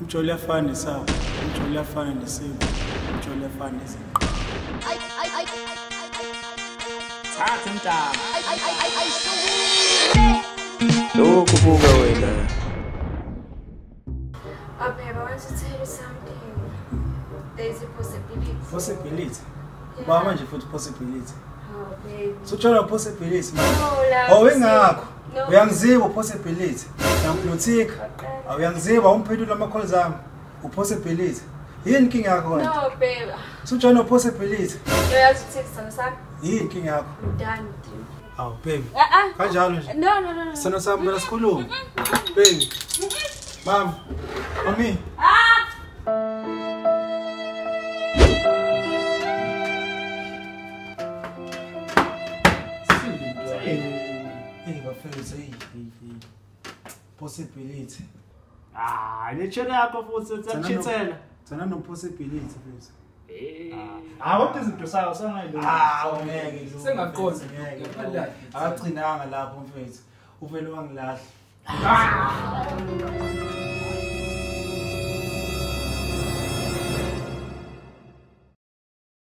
Umjolo uyafana nesabo, umjolo uyafana nesiko, umjolo uyafana nezinqa. Thatha mntana. Lokhu buka wena. Oh, babe, I want to tell you something. There's a possibility. Possibility? Ba manje futhi possibility. Oh, babe. Suthola possibility manje. No, love. Oh, ingakho. No. Uyangiziba possibility. Uyangiblutika. Awuyangiziba umphendula ama calls ami. Upossibility. Yini inkinga yakho kanti? No, babe. Suthola possibility. Uyazi ukuthi sithando sami. Yini inkinga yakho? I'm done with you. Awu baby. Ah. Kanjalo nje. No, no, no, no. Sithando sami phela sikhulume. Baby. Mom. Mami. Ah! Hey, bafethu, hey. Possibility. Ah, lechela yakho futhi sekuchithela. Thana no possibility mfethu. Ah, kodwa izinto sayo sangayilungisa. Ah, ngeke. Sengaqonda. Ngeke. Akagcinanga lapho mfethu. Uvele wangilahla. Ah!